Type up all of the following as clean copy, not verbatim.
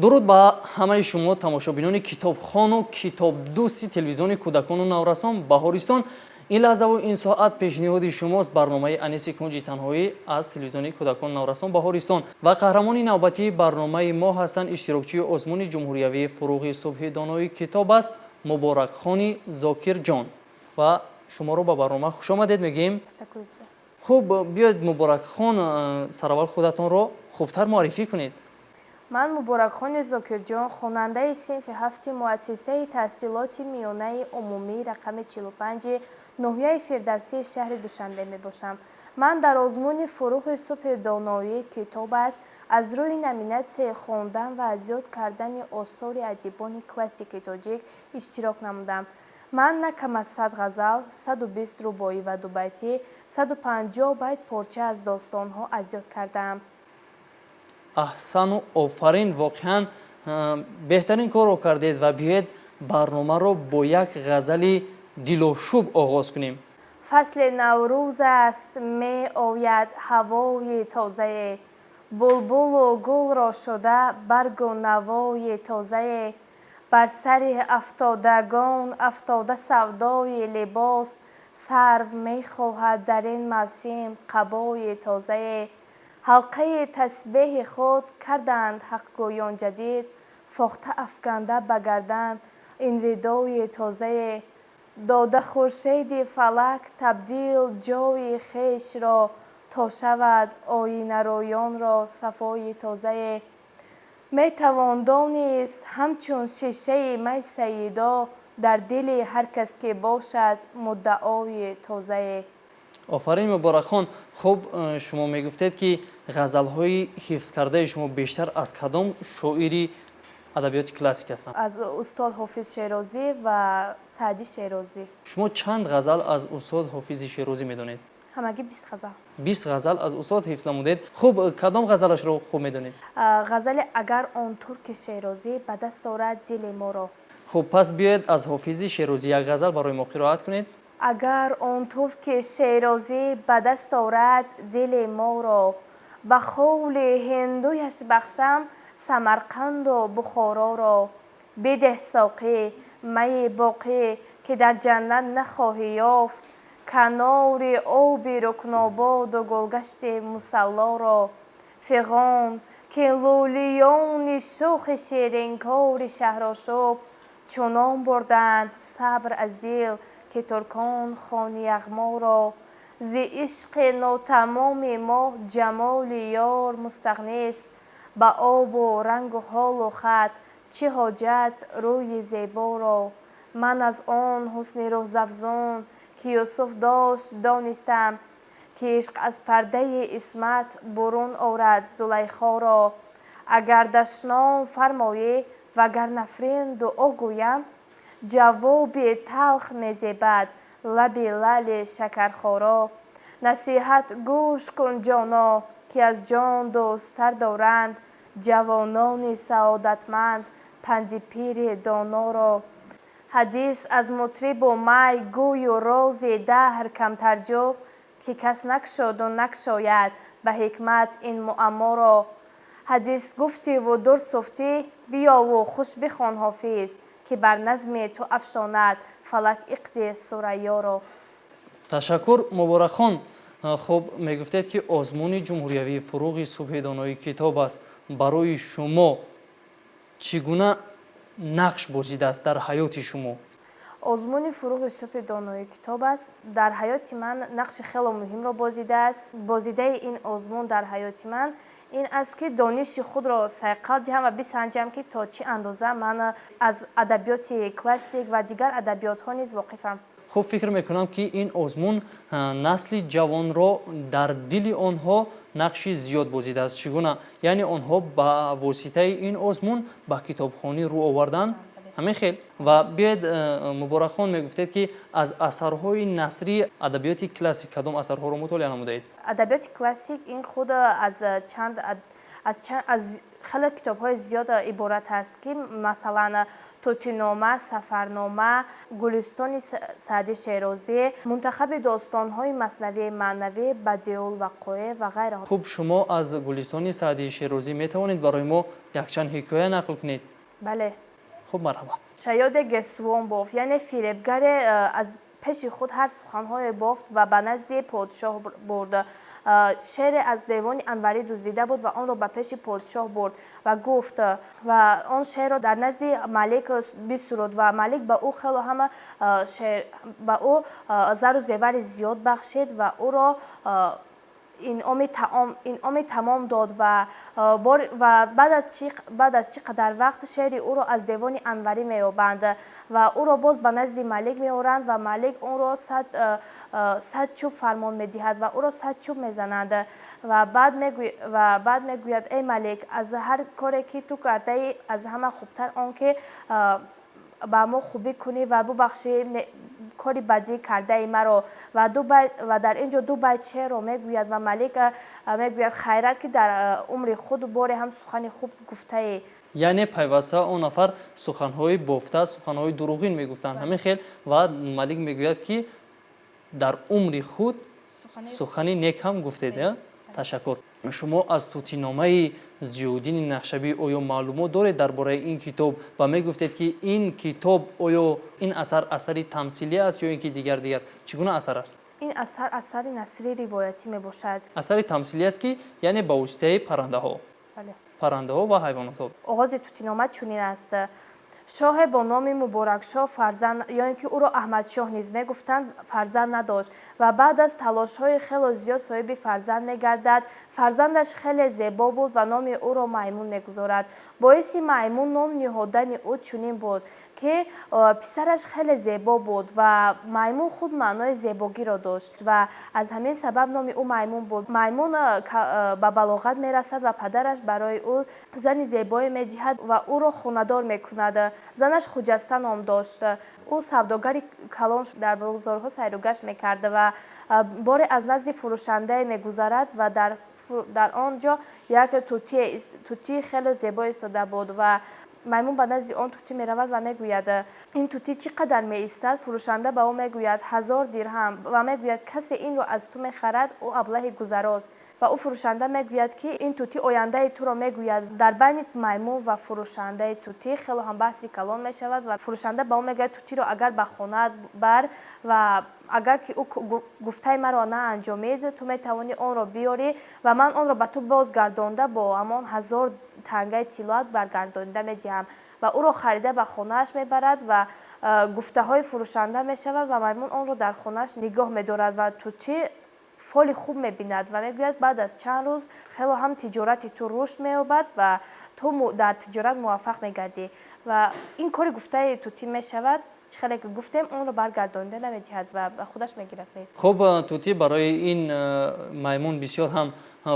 Дуруд ба ҳамаи шумо, тамошобинони китобхону китобдӯсти телевизиони кӯдакону наврасон «Баҳористон». Ин лаҳзаву ин соат пешниҳоди шумост барномаи «Аниси кунҷи танҳоӣ» аз телевизиони кӯдакону наврасон «Баҳористон». Ва қаҳрамони навбатии барномаи мо ҳастанд иштирокчии озмуни ҷумҳуриявии «Фуруғи субҳи донои китоб аст» Муборакхони Зокирҷон. Ва шуморо ба барнома хушомадед мегӯем. Хуб, биёед, Муборакхон, сараввал худатонро хубтар муаррифӣ кунед. Ман Муборакхони Зокирҷон, хонандаи синфи ҳафти муассисаи таҳсилоти миёнаи умумии рақами 45 ноҳияи Фирдавсии шаҳри Душанбе мебошам. Ман дар озмуни «Фуруғи субҳи доноӣ китоб аст» аз рӯи номинатсияи хондан ва аз ёд кардани осори адибони классики тоҷик иштирок намудам. Ман на кам аз 100 ғазал, 120 рубоӣ ва дубайтӣ, 150 байт порча аз достонҳо аз ёд кардаам. Аҳсану офарин, воқеан беҳтарин корро кардед. Ва биёед, барномаро бо як ғазали дилошӯб оғоз кунем. Фасли Наврӯз аст, меояд ҳавои тозае, булбулу гулро шуда баргу навои тозае. Бар сари афтодагон афтода савдои либос, сарв мехоҳад дар ин мавсим қабои тозае. Ҳалқаи тасбеҳи худ карданд ҳақгӯён ҷадид, фохта афканда ба гардан ин ридои тозае. Дода хуршеди фалак табдил ҷои хешро, то шавад оинарӯёнро сафои тозае. Метавон донист ҳамчун шишаи май Саидо дар дили ҳар кас ки бошад муддаои тозае. Офарин, Муборакхон. Хуб, шумо мегуфтед, ки ғазалҳои ҳифзкардаи шумо бештар аз кадом шоири адабиёти классик ҳастанд? Аз устод Ҳофиз Шерозӣ ва Саъдӣ Шерозӣ. Шумо чанд ғазал аз устод Ҳофизи Шерозӣ медонед? Ҳамагӣ 20 ғазал. 20 ғазал аз устод ҳифз намудед. Хуб, кадом ғазалашро хуб медонед? Ғазали «Агар он турки шерозӣ ба даст орад дили моро». Хуб, пас биёед, аз Ҳофизи Шерозӣ як ғазал барои мо қироат кунед. Агар он турки шерозӣ ба даст орад дили моро, ба холи ҳиндуяш бахшам Самарқанду Бухороро. Бидеҳ, соқӣ, майи боқӣ, ки дар ҷаннат нахоҳӣ ёфт канори оби Рукнободу гулгашти Мусаллоро. Фиғон, ки лӯлиёни шӯхи ширинкори шаҳрошӯб чунон бурданд сабр аз дил, ки туркон хони Яғморо. Зи ишқи нотамоми мо ҷамоли ёр мустағнист, ба обу рангу ҳолу хат чӣ ҳоҷат рӯи зеборо. Ман аз он ҳусни рӯзафзун, ки Юсуф дошт, донистам, ки ишқ аз пардаи исмат бурун орад Зулайхоро. Агар дашном фармоӣ, вагар нафрин дуо гӯям, ҷавоби талх мезебад лаби лаъли шакархоро. Насиҳат гӯш кун, ҷоно, ки аз ҷон дӯсттар доранд ҷавонони саодатманд панди пири доноро. Ҳадис аз мутрибу май гӯю рози даҳр камтарҷӯ, ки кас накшоду накшояд ба ҳикмат ин муамморо. Ҳадис гуфтиву дур суфтӣ, биёву хуш бихон, Ҳофиз, ки бар назми ту афшонад фалак иқди Сурайёро. Ташаккур, Муборакхон. Хуб, мегуфтед, ки озмуни ҷумҳуриявии «Фуруғи субҳи донои китоб аст» барои шумо чӣ гуна нақш бозидааст дар ҳаёти шумо? Озмуни «Фуруғи субҳи донои китоб аст» дар ҳаёти ман нақши хело муҳимро бозидааст. Бозидаи ин озмун дар ҳаёти ман ин аст, ки дониши худро сайқал диҳам ва бисанҷам, ки то чӣ андоза ман аз адабиёти классик ва дигар адабиётҳо низ воқифам. Хуб, фикр мекунам, ки ин озмун насли ҷавонро дар дили онҳо нақши зиёд бозидааст. Чӣ гуна? Яъне онҳо ба воситаи ин озмун ба китобхонӣ рӯ овардан, ҳамин хел. Ва биёед, Муборакхон, мегуфтед, ки аз асарҳои насрии адабиёти классик кадом асарҳоро мутолиа намудаед? Адабиёти классик ин худ аз хеле китобҳои зиёд иборат аст, ки масалан Тӯтинома, Сафарнома, Гулистони Саъди Шерозӣ, мунтахаби достонҳои Маснавии маънавӣ, Бадиулвақоеъ ва ғайраҳо. Хуб, шумо аз Гулистони Саъдии Шерозӣ метавонед барои мо якчанд ҳикоя нақл кунед? Бале. Хуб, марҳамат. Шаёде гесувон бофт, яъне фиребгаре аз пеши худ ҳар суханҳое бофт ва ба назди подшоҳ бурд. Шеъре аз Девони Анварӣ дуздида буд ва онро ба пеши подшоҳ бурд ва гуфт ва он шеърро дар назди малик бисуруд ва малик ба ӯ хело ҳама шеър ба ӯ зару зевари зиёд бахшид ва ӯро инъоми тамом дод ва баъд аз чӣ қадар вақт шеъри ӯро аз Девони Анварӣ меёбанд ва ӯро боз ба назди малик меоранд ва малик ӯро 100 чӯб фармон медиҳад ва ӯро 100 чӯб мезананд ва баъд мегӯяд: «Эй малик, аз ҳар коре, ки ту кардаӣ, аз ҳама хубтар он ки ба мо хубӣ кунӣ ва бубахшӣ кори бадӣ кардаи маро». Ва дар ин ҷо ду байт шеърро мегӯяд ва малик мегӯяд: «Хайрат, ки дар умри худ боре ҳам сухани хуб гуфтаӣ». Яъне пайваста он нафар суханҳои бофта, суханҳои дурӯғин мегуфтанд, ҳамин хел, ва малик мегӯяд, ки дар умри худ сухани нек ҳам гуфтед. Ташаккур. Шумо аз Тӯтиномаи Зиёуддини Нақшабӣ оё маълумот доред дар бораи ин китоб ва мегуфтед, ки ин китоб, оё ин асар асари тамсилӣ аст ё ин ки дигар чӣ гуна асар аст? Ин асар асари насрии ривоятӣ мебошад. Асари тамсилӣ аст, ки яъне ба воситаи паррандаҳо, паррандаҳо ва ҳайвонотҳо. Оғози Тӯтинома чунин аст: Шоҳе бо номи Муборакшоҳ фарзанд, ё ин ки ӯро Аҳмадшоҳ низ мегуфтанд, фарзанд надошт ва баъд аз талошҳои хело зиёд соҳиби фарзанд мегардад. Фарзандаш хеле зебо буд ва номи ӯро Маймун мегузорад. Боиси Маймун ном ниҳодани ӯ чунин буд, ки писараш хеле зебо буд ва маймун худ маънои зебогиро дошт ва аз ҳамин сабаб номи ӯ Маймун буд. Маймун ба балоғат мерасад ва падараш барои ӯ зани зебое медиҳад ва ӯро хонадор мекунад. Занаш Хуҷаста ном дошт. Ӯ савдогари калон, дар бозорҳо сайругашт мекард ва боре аз назди фурӯшандае мегузарад ва дар он ҷо як тутии хеле зебо истода буд ва Маймун ба назди он тутӣ меравад ва мегӯяд: «Ин тутӣ чӣ қадар меистад?» Фурӯшанда ба ӯ мегӯяд: «1000 дирҳам». Ва мегӯяд: «Касе инро аз ту мехарад, ӯ аблаҳи гузарост». Ва ӯ фурӯшанда мегӯяд, ки ин тутӣ ояндаи туро мегӯяд. Дар байни Маймун ва фурӯшандаи тутӣ хело ҳам баҳси калон мешавад ва фурӯшанда ба ӯ мегӯяд: «Тутиро агар ба хонаат бар ва агар ки ӯ гуфтаи маро наанҷомид, ту метавонӣ онро биёрӣ ва ман онро ба ту бозгардонда бо ҳамон 1000 тангаи тиллоат баргардонида медиҳам». Ва ӯро харида ба хонааш мебарад ва гуфтаҳои фурӯшанда мешавад ва Маймун онро дар хонааш нигоҳ медорад ва тутӣ фоли хуб мебинад ва мегӯяд: «Баъд аз чанд рӯз хело ҳам тиҷорати ту рушд меёбад ва ту дар тиҷорат муваффақ мегардӣ». Ва ин кори гуфтаи тутӣ мешавад. Чӣ хеле ки гуфтем, онро баргардонида намедиҳад ва ба худаш мегирад, меистад. Хуб, тутӣ барои ин маймун бисёр ҳам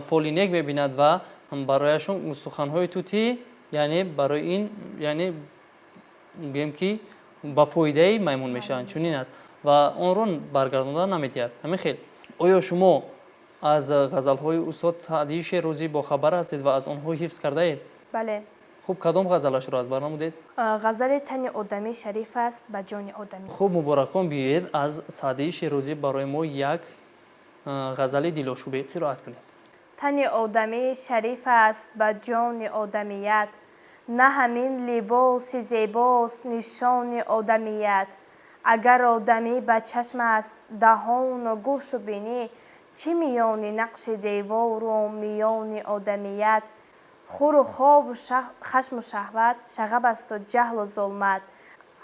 фоли нек мебинад ва барояшон суханҳои тутӣ, яъне барои ин, яъне гӯем, ки ба фоидаи маймун мешаванд, чунин аст, ва онро баргардонда намедиҳад, ҳамин хел. Оё шумо аз ғазалҳои устод Саъдии Шерозӣ бохабар ҳастед ва аз онҳо ҳифз кардаед? Бале. Хуб, кадом ғазалашро аз бар намудед? Ғазали «Тани одамӣ шариф аст ба ҷони одамӣ». Хуб, Муборакхон, биёед, аз Саъдии Шерозӣ барои мо як ғазали дилошӯбе қироат кунед. Тани одамӣ шариф аст ба ҷони одамият, на ҳамин либоси зебост нишони одамият. Агар одамӣ ба чашм аст, даҳону гӯшу бинӣ, чӣ миёни нақши девору миёни одамият? Хӯру хобу хашму шаҳват шағаб асту ҷаҳлу зулмат,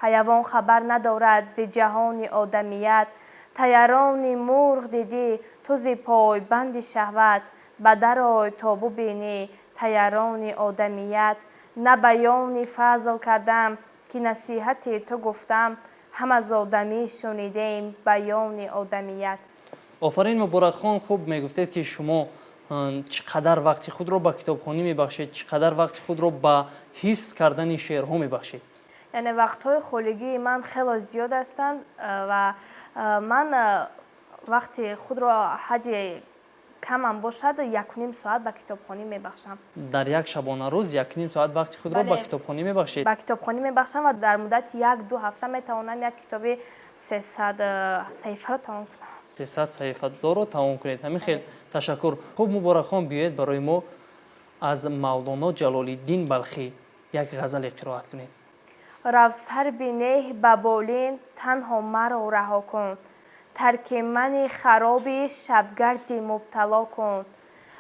ҳайавон хабар надорад зи ҷаҳони одамият. Таярони мурғ дидӣ ту зи пойбанди шаҳват, ба дарой то бубинӣ таярони одамият. На баёни фазл кардам, ки насиҳати ту гуфтам, ҳам аз одамӣ шунидем баёни одамият. Офарин, Муборакхон. Хуб, мегуфтед, ки шумо чӣ қадар вақти худро ба китобхонӣ мебахшед, чӣ қадар вақти худро ба ҳифз кардани шеърҳо мебахшед? Яъне вақтҳои холигии ман хело зиёд ҳастанд ва ман вақти худро ҳадди Камам бошад, 1,5 соат ба китобхонӣ мебахшам. Дар як шабонарӯз 1,5 соат вақти худро ба китобхонӣ мебахшед? Ба китобхонӣ мебахшам ва дар муддати 1-2 ҳафта метавонам як китоби 300 саҳифаро тамом кунам. 300 саҳифадорро тамом кунед, ҳамин хел. Ташаккур. Хуб, Муборакхон, биёед, барои мо аз Мавлоно Ҷалолиддин Балхӣ як ғазале қироат кунед. Рав, сар бинеҳ ба болин, танҳо маро раҳо кун. Тарки мани хароби шабгарди мубтало кун.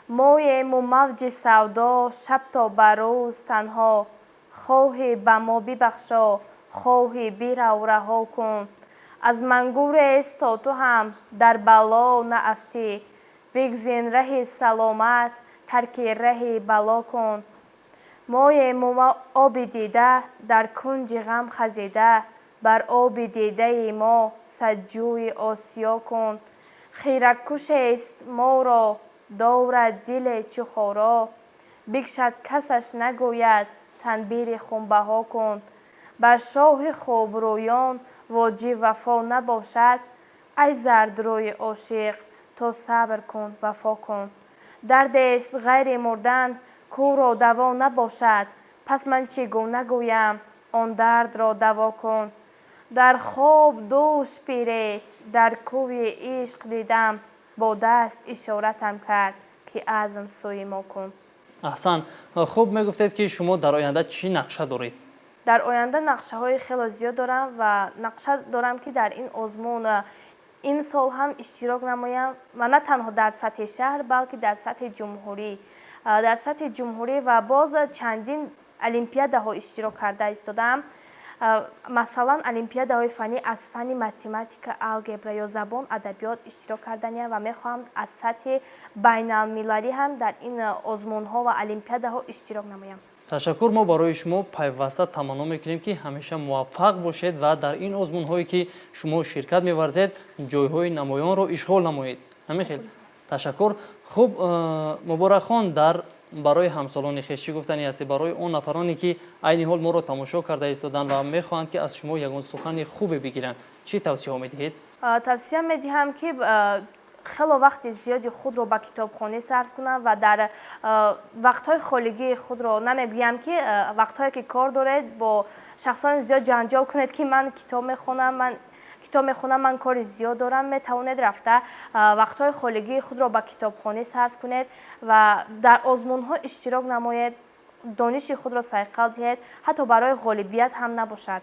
Моему мавҷи савдо шаб то ба рӯз танҳо. Хоҳӣ, ба мо бибахшо, хоҳӣ, бирав, раҳо кун. Аз ман гурез, то ту ҳам дар бало наафтӣ. Бигзин раҳи саломат, тарки раҳи бало кун. Моему оби дида дар кунҷи ғам хазида. Бар оби дидаи мо сад ҷӯи осиё кун. Хиракушест моро, дорад диле чу хоро. Бикшад, касаш нагӯяд, танбири хунбаҳо кун. Бар шоҳи хубрӯён воҷиб вафо набошад. Ай зардрӯи ошиқ, то сабр кун, вафо кун. Дардест ғайри мурдан, кӯро даво набошад. Пас ман чӣ гуна гӯям, он дардро даво кун. Дар хоб дӯш пире дар кӯи ишқ дидам. Бо даст ишоратам кард, ки азм сӯи мо кун. Аҳсан. Хуб, мегуфтед, ки шумо дар оянда чӣ нақша доред? Дар оянда нақшаҳои хело зиёд дорам ва нақша дорам, ки дар ин озмун имсол ҳам иштирок намоям ва на танҳо дар сатҳи шаҳр, балки дар сатҳи ҷумҳурӣ, дар сатҳи ҷумҳурӣ ва боз чандин олимпиадаҳо иштирок карда истодаам. Масалан, олимпиадаҳои фаннӣ аз фанни математика, алгебра ё забон, адабиёт иштирок карданиям ва мехоҳам аз сатҳи байналмилалӣ ҳам дар ин озмунҳо ва олимпиадаҳо иштирок намоям. Ташаккур. Мо барои шумо пайваста таманно мекунем, ки ҳамеша муваффақ бошед ва дар ин озмунҳое, ки шумо ширкат меварзед, ҷойҳои намоёнро ишғол намоед, ҳамин хел. Ташаккур. Хуб, Муборакхон, дар барои ҳамсолони хеш чӣ гуфтанӣ ҳастед? Барои он нафароне, ки айни ҳол моро тамошо карда истоданд ва мехоҳанд, ки аз шумо ягон сухани хубе бигиранд, чӣ тавсияҳо медиҳед? Тавсия медиҳам, ки хело вақти зиёди худро ба китобхонӣ сарф кунам ва дар вақтҳои холигии худро, намегӯям, ки вақтҳое ки кор доред, бо шахсони зиёд ҷанҷол кунед, ки ман китоб мехонам, ман китоб мехонам, ман кори зиёд дорам. Метавонед рафта вақтҳои холигии худро ба китобхонӣ сарф кунед ва дар озмунҳо иштирок намоед, дониши худро сайқал диҳед, ҳатто барои ғолибият ҳам набошад.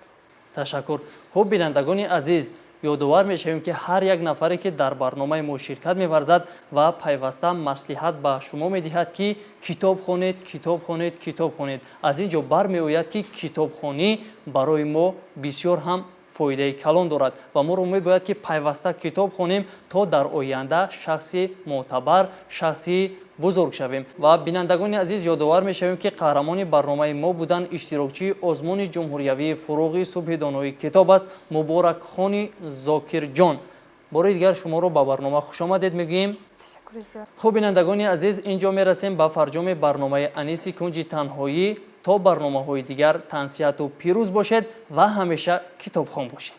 Ташаккур. Хуб, бинандагони азиз, ёдовар мешавем, ки ҳар як нафаре, ки дар барномаи мо ширкат меварзад ва пайваста маслиҳат ба шумо медиҳад, ки китоб хонед, китоб хонед, китоб хонед. Аз ин ҷо бармеояд, ки китобхонӣ барои мо бисёр ҳам фоидаи калон дорад ва моро мебояд, ки пайваста китоб хонем, то дар оянда шахси мӯътабар, шахси бузург шавем. Ва бинандагони азиз, ёдовар мешавем, ки қаҳрамони барномаи мо будан иштирокчии озмуни ҷумҳуриявии «Фуруғи субҳи донои китоб аст» Муборакхони Зокирҷон. Бори дигар шуморо ба барнома хушомадед мегӯем. Хуб, бинандагони азиз, ин ҷо мерасем ба фарҷоми барномаи «Аниси кунҷи танҳоӣ». То барномаҳои дигар тансиҳату пирӯз бошед ва ҳамеша китобхон бошед.